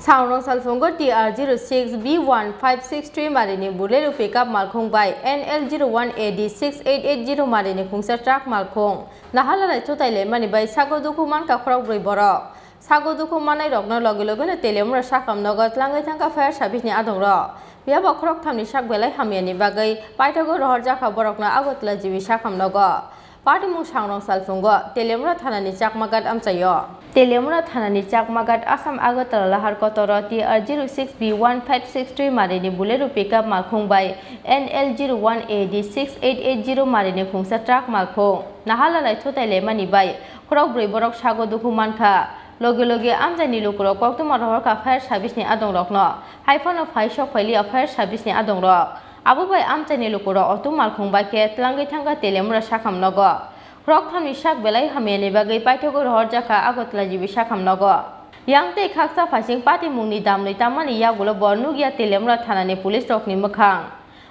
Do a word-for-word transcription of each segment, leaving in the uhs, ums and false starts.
Thaungrong salphungo T R zero six B one five six three marini Bolero pickup malkhung bai N L zero one A D six eight eight zero marini khungsa truck malkhung nahalalai chutai laimani bai sago dukhu mankha khorokbrwi borok. Sago dukhu mannairokno loge logeno Teliamura sakham nogo tlangwi thangkha fire service ni adongrok. Phiya bo khorokthamni sak belai hamyani bagwi paithago rohorjakha borokno Agartala G B sakham nogo. Patimung sangrong salphungo Teliamura thanani Chakmaghat amchaio. Teliamura thanani Chakmaghat Assam Agartala lahar kotoro T R zero six B one five six three marini Bolero pickup malkhung bai N L zero one A D six eight eight zero marini khungsa truck malkhung nahalalai chutai laimani bai khorokbrwi borok sago dukhu mankha. Loge loge amchaini lukurok koktwma rohorkha fire service ni adongrokno. Haiphano phai sok phailiya fire service ni adongrok. Abo bai amchaini lukurok auto malkhung bai khe tlangwi thangkha Teliamura sakham nogo. Khorokthamni sak belai hamyani bagwi paithago rohorjakha Agartala G B sakham nogo. Yang tei khaksa phaising patimungni damnwi tammani yagulo bo nukya Teliamura thanani police rokni mwkhang.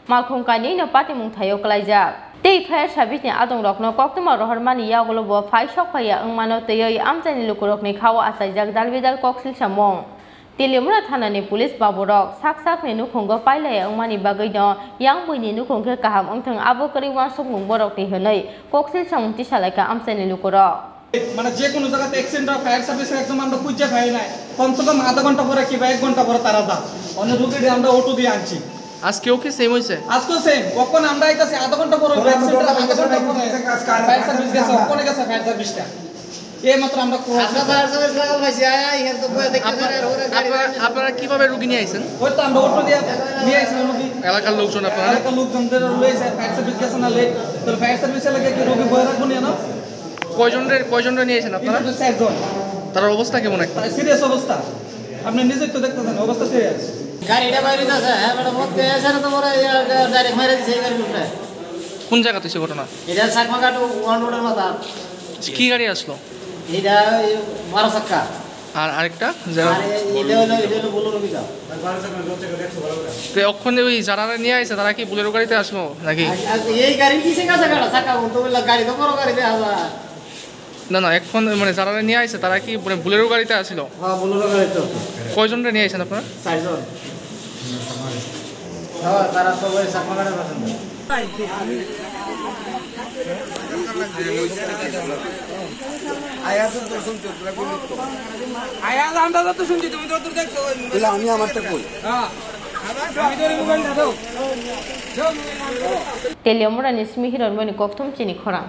Malkhung kainwino patimung thaio klaijak. Tei fire service ni adongrokno koktwma rohormani yagulo bo phai sok phaiya wngmano twiwi amchaini lukurokni khao achaijak dalbidal koksil samung. Teliamura thanani police baburok sak sakni nukhungo pailaya wngmani bagwino yang buini nukhung khe kaham wngthwng abo kwrwi uansukmung borokni hwnwi koksil samung tisalaikha amchaini lukurok. মানে যে কোনো জায়গাতে অ্যাক্সিডেন্ট হয়, ফায়ার সার্ভিসে একদম আমরা খুঁজে পাই না। কমসে কম আধা ঘন্টা পরে কিংবা এক ঘন্টা পরে তারা যায়। অন্য রুগীদের আমরা অটো দিয়ে আনছি। আজকেও কি সেম হয়েছে? আজকেও সেম। ওখানে আমরা আইতাছি আধা ঘন্টা পরে, অ্যাক্সিডেন্ট আধা ঘন্টা পরে ফায়ার সার্ভিস গেছে, ওখানে গেছে ফায়ার সার্ভিসটা। এই মাত্র আমরা খবর আপনার পেয়েছি। ফায়ার সার্ভিস লাগাল পাইছি, আয়, আয়, এর তো বয়ে দেখতে আপনার-, পারে, আর ওরা গাড়ি আপনারা, নিয়ে আপনারা কিভাবে রুগী নিয়ে আইছেন? ওই তো আমরা অটো দিয়ে নিয়ে আইছিলাম রুগী। এলাকার লোকজন আপনারা? এলাকার লোকজন যারা রয়েছে, ফায়ার সার্ভিস গেছে না লেট, তো ফায়ার সার্ভিসে লাগে কি রুগী বয়ে রাখবো নিয়ে না? কয়জনরে, কয়জনরে নিয়ে আইছেন আপনারা? এটা তো চারজন। তার অবস্থা কেমন এখন? তার সিরিয়াস অবস্থা। আপনি নিজেই তো দেখতেছেন, অবস্থা সিরিয়াস। গাড়িটা বাইরে আছে, হ্যাঁ, ম্যাডাম, মধ্যে এসে তো পরে, ইয়া, ডাইরেক্ট মেরে দিছে এই গাড়ির উপরে। কোন জায়গাতে হয়েছে ঘটনা? এটা চাকমাঘাট ওয়ান রোডের মাথা। কি গাড়ি আসলো? এটা এই বারো চাক্কা। আর আরেকটা? যেটা আর এ-, এটা হলো, এটা হলো বোলেরো পিকআপ। তো ওখানে ওই যারা নিয়ে আসে, তারা কি বোলেরো গাড়িতে আসলো নাকি? আর, আর এই গাড়ি কিসে কাছে কাটা? চাকা বলতে বললে গাড়ি তো বড় গাড়ি দেখা যায়। না, না, এখন মানে যারা নিয়ে আসে, তারা কি মানে বোলেরো গাড়িতে আসলো? হ্যাঁ, বোলেরো গাড়িতে আসলো। কয়জনরে নিয়ে আসেন আপনারা? চারজন। হ্যাঁ, তারা সবাই চাকমা গাড়ির বাসিন্দা। আয়াজ আমরা যত শুনছি, তুমি তো অত দেখছো, ওই মোবাইল। তাহলে আমি আমারটা কই? হ্যাঁ। আমি তো ওই মোবাইলটা দাও। Teliamura ni simi hiron mani kokthum chini khorang.